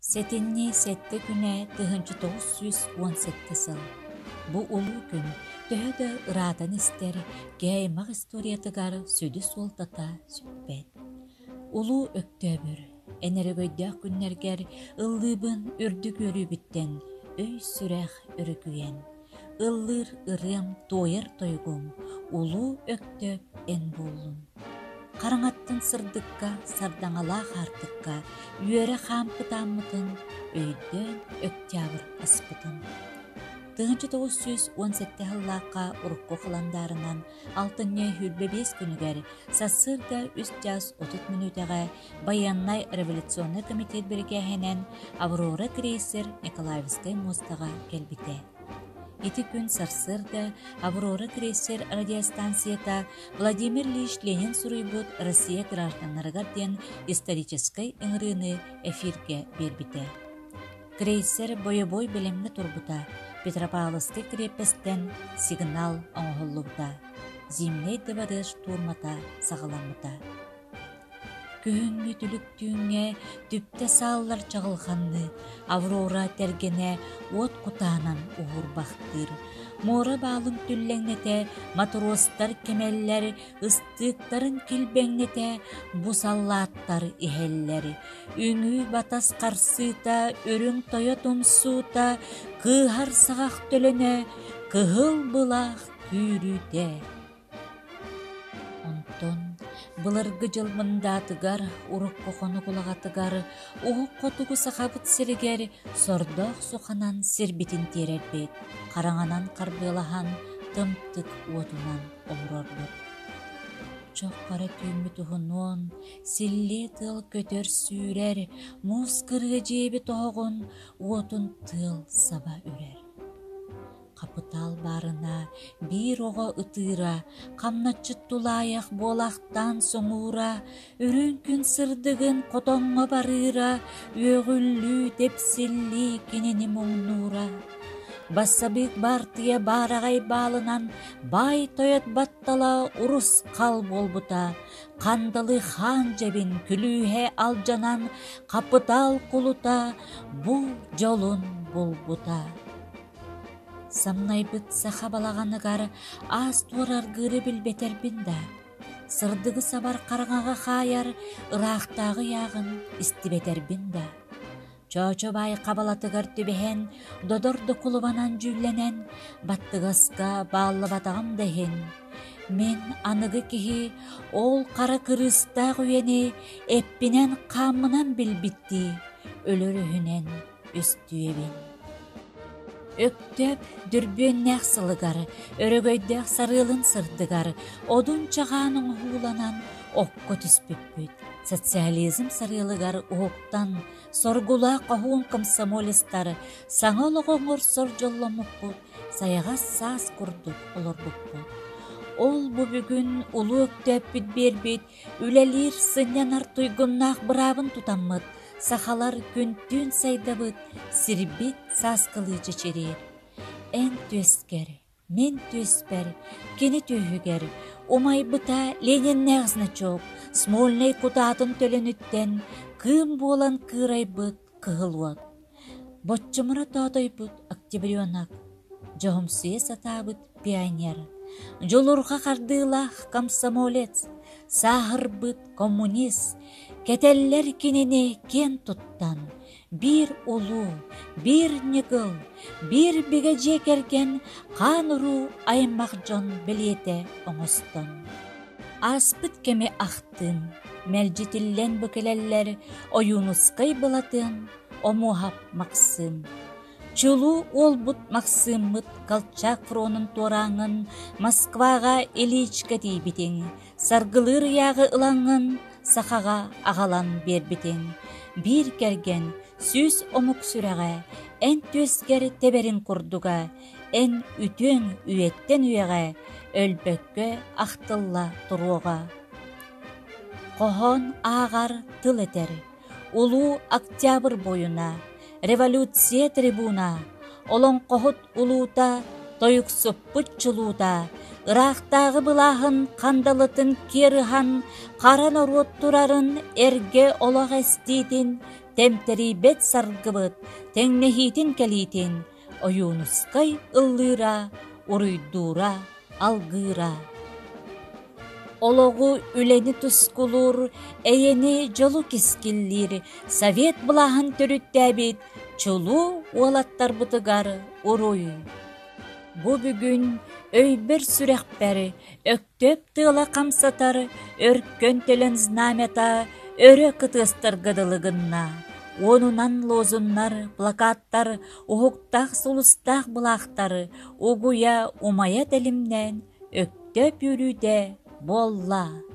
Сэтинньи сэттэ күнэ 1917 сыл. Бу улуу күн төһө да ыраатан истэр, кэймэх историятыгар сүдү суолтата сүппэт. Улуу Өктөөбүр, эн өрөгөйдөөх күннэргэр ыллыыбын үрдүк үөрүүбүттэн өй-сүрэх өрүкүйэн. Ыллыыр ырыам, туойар тойугум, улуу Өктөөп эн буоллун. Хараҥаттан сырдыкка, сардаҥалаах аартыкка үөрэ хаампытааммытын өйдөөн Өктябрь аспытын. 1917 сыллаахха урукку халандаарынан алтынньы 25 күнүгэр сарсыарда 3 чаас 30 мүнүүтэҕэ байыаннай революционнай комитет бирикээһинэн «Аврора» крейсер Николаевскай муостаҕа кэлбитэ. Ити күн сарсыарда «Аврора» крейсер радиостанцията Владимир Ильич Ленин суруйбут «Россия гражданнарыгар» диэн историческай ыҥырыыны эфиргэ биэрбитэ. Крейсер бойобуой бэлэмҥэ турбута, Петропавловскай крепостэн сигнал оҥоһуллубута, Зимнэй дыбарыас штурмата саҕаламмыта. Күһүҥҥү түлүк түүҥҥэ түптэ сааллар чаҕылханныы, Аврора тэргэнэ уот кутаанан уһуурбахтыыр. Муора баалын түллэҥнэтэ, матростар кэмэллэр, ыстыыктарын килбэҥнэтэ бу саллааттар иһэллэр. Үҥүү батас харсыыта, үрүҥ тойо тумсуута, кыыһар саҕах төлөнө, кыһыл былаах күүрүүтэ. Онтон былыргы дьыл мындаатыгар, урукку хонук улаҕатыгар, уһук хотугу Сахабыт сиригэр сордоох суханан сирбитин тиэрэрбит, хараҥанан харбыалаһан, тымтык уотунан олорорбут. Чох хара түүммүт уһунуон, силлиэ тыал көтөр-сүүрэр, муус кырыа дьиэбит оһоҕун уотун тыал саба үрэр. Хапытаал баарына биир оҕо ытыыра, хамначчыт тулаайах буолаахтаан соҥуура, үрүҥ күн сырдыгын хотоҥҥо барыыра, үөҕүллүү, тэпсиллии кинини муҥнуура. Бассабыык баартыйа баараҕай баалынан баай тойот баттала урус-хал буолбута, хандалы хаан дьэбин күлүүһэ алдьанан хапытаал кулута бу дьолун булбута. Самнайбыт саха балаҕаныгар аас-туор аргыыры билбэтэрбин да, сырдыгы сабар хараҥаҕа хаайар ыраахтааҕы ыйааҕын истибэтэрбин да, Чоочо баай хабалатыгар түбэһэн, додор да кулубанан дьүүллэнэн, баттыгаска бааллыбатаҕым да иһин, мин аныгы киһи ол хара кырыыстаах үйэни эппинэн-хааммынан билбиттии өлөр үһүнэн үстүөбүн. Өктөөп дүрбүөннээх сылыгар, өрөгөйдөөх сарыалын сырдыгар одун чаҕаан оҥоһууланан окко түспүппүт. Социализм сарыалыгар уһуктан, соргулаах хоһуун комсомолецтар саҥа олоҕу оҥорсор дьолломмуппут, сайаҕас саас курдук олорбуппут. Ол бу бүгүн улуу Өктөөппүт биэрбит үлэлиир, сынньанар туйгуннаах быраабын тутаммыт, сахалар күнтүүн сайдабыт, сирбит сааскылыы чэчириир. Эн түөскэр, мин түөспэр, кини түөһүгэр умайбыта Лениннээх значок Смольнай кутаатын төлөнүттэн кыым буолан кыырайбыт кыһыл уот. Боччумура тоотойбут октябренок, дьоһумсуйа сатаабыт пионер, дьулурҕа хардыылаах комсомолец, сааһырбыт коммунист, кэтэллэр кинини киэн туттан, биир улуу, биир ньыгыл, биир бигэ дьиэ кэргэн хаан-уруу аймах дьон бэлиэтэ оҥостон. Ааспыт кэми ахтыым, мэлдьитиллэн бу кэлэллэр Ойуунускай Былатыан, Омуоһап Максыым. Чулуу уолбут Максыыммыт Колчак фронун туорааҥҥын Москваҕа Ильичка тиийбитиҥ, саргылыыр ыйааҕы ылаҥҥын сахаҕа аҕалан биэрбитиҥ. Биир кэргэн, сүүс омук сүрэҕэ, эн түөскэр тэбэрин курдуга, эн үтүөҥ үйэттэн үйэҕэ өлбөккө ахтылла туруоҕа. Хоһоон ааҕар тыл этэр Улуу Октябрь буойуна, революция трибуна, олоҥхоһут улуута, тойуксуппут чулуута, ыраахтааҕы былааһын хандалытын киэр ыһан, хара норуот турарын эргэ олох эстиитин. тэмтэрийбэт саргыбыт тэҥнэһиитин кэлиитин Ойуунускай ыллыыра, уруйдуура, алгыыра. Олоҕу үлэни тускулуур, эйэни дьолу кискиллиир Совет былааһын төрүттээбит чулуу уолаттарбытыгар уруй! Бу бүгүн өйбөр-сүрэхпэр Өктөөп тыала хамсатар өркөн төлөн знамята өрө кытыастарга дылы гынна. Уонунан лозуннар, плакаттар, уһуктаах сулустаах былаахтар угуйа умайа тэлимнээн Өктөөп үөрүүтэ буолла.